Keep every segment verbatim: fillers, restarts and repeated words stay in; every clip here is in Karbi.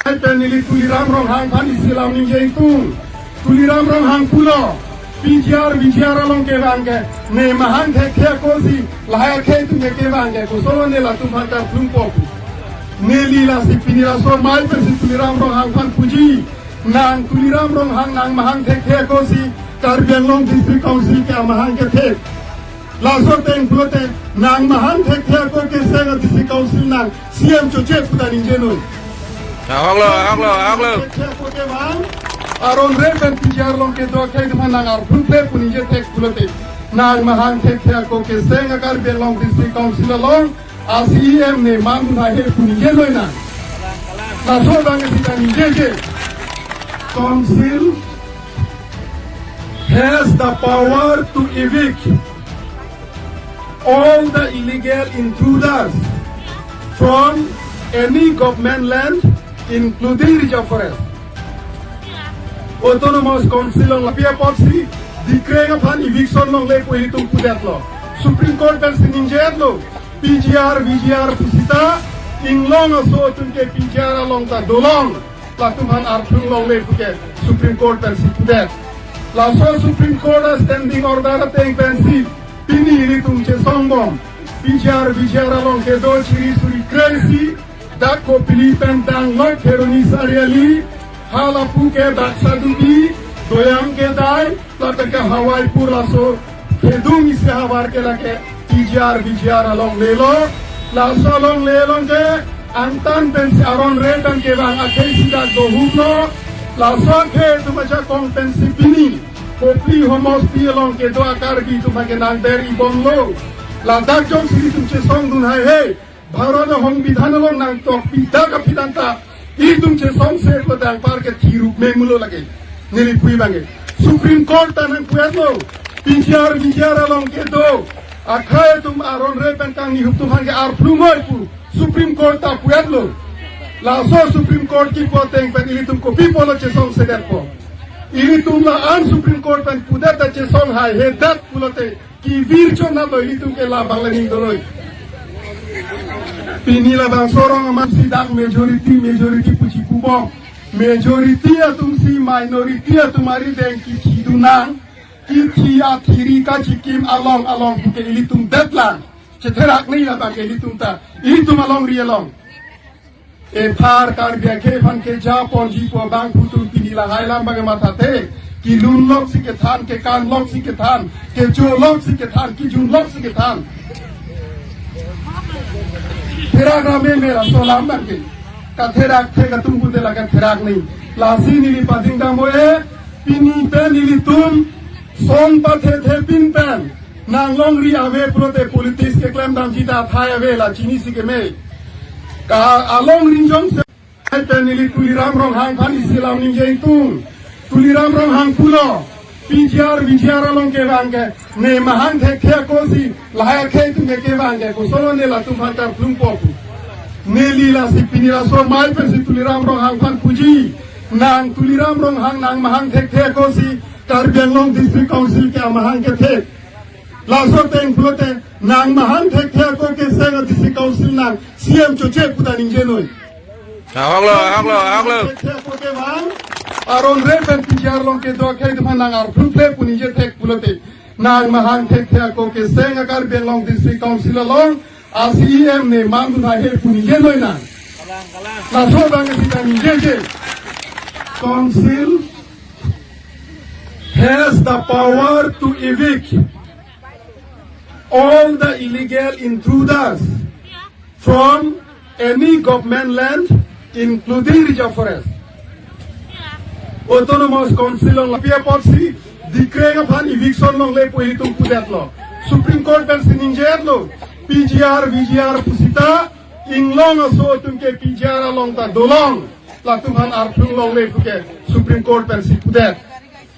Pen neli Tuliram Ronghang aphan isi alam ningje ingtung. Tuliram Ronghang pulo, P G R, V G R along kevang ke, ne mahang thekthe ako si, lahai akhei atum ke kevang ke, koson ne latum aphan karplungpo pu. Neli lasi pini laso amei pensi Tuliram Ronghang aphan puji. Nang Tuliram Ronghang nang mahang thekthe ako si, Karbi Anglong District Council ke amahang kethek. Laso ateng pulote nang mahang thekthe ako keseng a-District Council nang C M choche puta ningjenoi. Ahoklo, ahoklo, ahoklo. Thekthe ako kevang, aron re pen P G R along kedo akhei atum aphan nang arphu kle pu ningje thek pulote, nang mahang thekthe ako keseng a-Karbi Anglong District Council along a-C E M ne mandun ahe pu ningjenoi nang. Laso abang sita ningjeje. Council has the power to evict all the illegal intruders from any government land, including reserve forest. Autonomous Council along lapi apotsi, dikreng aphan eviction longle pu ilitum pudetlo. Supreme Court pensi ningjedetlo, P G R, V G R pusita, inglong aso atum ke P G R along ta dolong. Latum aphan arplung longle puke Supreme Court pensi pudet. Laso Supreme Court a-standing order ateng pensi pini ilitum chesongbom. P G R, V G R along kedo chiri suri kre-isi, dak Kopili pen danglok Kheroni Chariali, halapu ke Baksadubi, Doyang Kedai, lapen ke Hawaipur laso kedung isi havar ke lake P G R, V G R along lelo. Laso along lelong ke angtan pensi aron re pen kevang akhei si dak dohumlo. Laso akhei atum ajakong pensi pini Kopili homosti along kedo a-Karbi atum ke nang beri bomlo. Ladak jongsi ilitum chesongdun haihei, Bharat a-Songbidhan along nangtokpi dak aphi tangka itum chesongse pu dak par ke thiruk me mulo lake. Neli pu abang ke Supreme Court ta nangpuetlo. P G R, V G R along kedo akhei atum aron re pen kangni hup atum aphan ke arplung noi pu Supreme Court ta puetlo. Laso Supreme Court kipu ateng pen ilitum kopi apotlo chesongsedetpo? Ilitum la-an Supreme Court pen pudet ta chesong haihedet pulote kevir chonlo, ilitum ke labang le ning doloi. Pini labangso arong amatsi dak majority, majority pusi pubom. Majority atum si minority atum arideng kithi dun nang, kithi athiri kachikim along along puke ilitum detlang. Chetherak ni labang ke ilitum ta, ilitum alongri along. Ephan Karbi akhei aphan keja ponji pu abang putum pini lahai alam abang mathathe. Kelun lok si kethan, kekan lok si kethan, kecho lok si kethan, kejun lok si kethan. Therak rame mera solam abang ke. Katherak thek atum pute la katherak ni. Lasi neli pading dam-o-e, pini pen nelitum song pathethe pin pen nang longri ave pulote politics keklem damji ta athai ave, la chinisi keme. Ka alongri jongsi pen neli Tuliram Ronghang aphan isi alam ningje ingtung. Tuliram Ronghang pulo, P G R, V G R along kevang ke, ne mahang thekthe ako si, lahai akhei atum ke kevang ke, koson ne latum aphan karplungpo pu. Neli lasi pini laso amei pensi Tuliram Ronghang aphan puji. Nang Tuliram Ronghang nang mahang thekthe ako si, Karbi Anglong District Council ke amahang kethek. Laso ateng pulote nang mahang thekthe ako keseng a-District Council nang C M choche puta ningjenoi. Ahoklo, ahoklo, ahoklo. Thekthe ako kevang, aron re pen P G R along kedo akhei atum aphan nang arplung kle pu ningje thek pulote, nang mahang thekthe ako keseng a-Karbi Anglong District Council along a-C E M ne mandun ahe pu ningjenoi nang. Laso abang sita ningjeje. Council has the power to evict all the illegal intruders from any government land, including reserve forest. Autonomous Council along lapi apotsi, dikreng aphan eviction longle pu ilitum pudetlo. Supreme Court pensi ningjedetlo, P G R, V G R pusita, inglong aso atum ke P G R along ta dolong. Latum aphan arplung longle puke Supreme Court pensi pudet.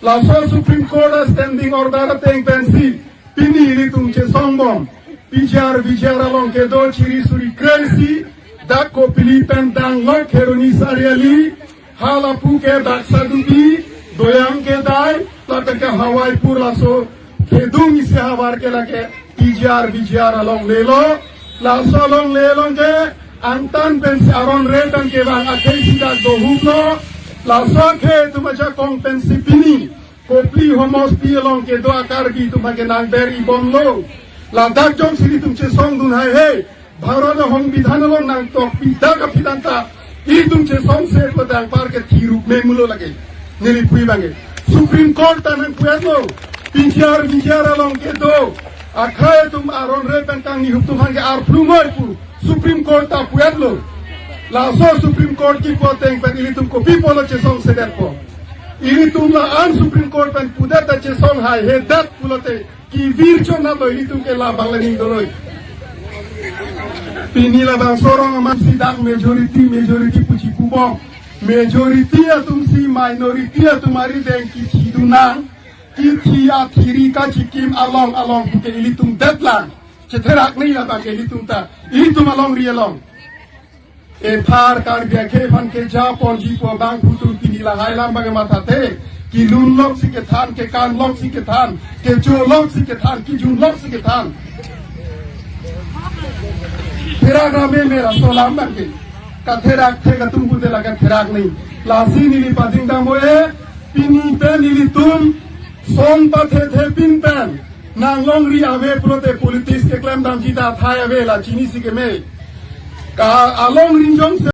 Laso Supreme Court a-standing order ateng pensi pini ilitum chesongbom. P G R, V G R along kedo chiri suri kre-isi, dak Kopili pen danglok Kheroni Chariali, halapu ke Baksadubi, Doyang Kedai, lapen ke Hawaipur laso kedung isi havar ke lake P G R, V G R along lelo. Laso along lelong ke Angtan pensi aron re pen kevang akhei si dak dohuplo. Laso akhei atum ajakong pensi pini Kopili homosti along kedo a-Karbi atum aphan ke nangber-i bomlo. Ladak jongsi ilitum chesongdun haihe, Bharat a-Songbidhan along nangtokpi dak aphi tangka, ilitum chesongse pu dak anpar ke thiruk memulo lake. Neli pu-i abang ke Supreme Court ta nangpu-etlo. P G R, V G R along kedo akhei atum aron re pen kangni ahup atum aphan ke arphlung noi pu Supreme Court ta pu-etlo. Laso Supreme Court kipu ateng pen ilitum kopi apotlo chesongsedetpo? Ilitum la-an Supreme Court pen pudet ta chesong haihedet pulote kevir chonatlo, ilitum ke labang le ning doloi. Pini labangso arong amat si dak majority, majority pu chipubom. Majority atum si minority atum arideng kithidun nang, kithi athiri kachikim along along pu ke ilitum detlang. Chetherak ni labang ke ilitum ta, ilitum alongri along. Ephar Karbi akhei aphan keja ponji pu abang pu atum pini lahai alam abang mathate, kelun lok si kethan, kekan lok si kethan, kecho lok si kethan, kejun lok si kethan. Therak rame mera solam abang ke. Katherak the katum pute la katherak ni. Lasi neli pading dam-o-e, pini pen ilitum song pathethe pin pen nanglongri ave pulote politics keklem damji ta athai ave, la chinisi keme. Ka alongri jongsi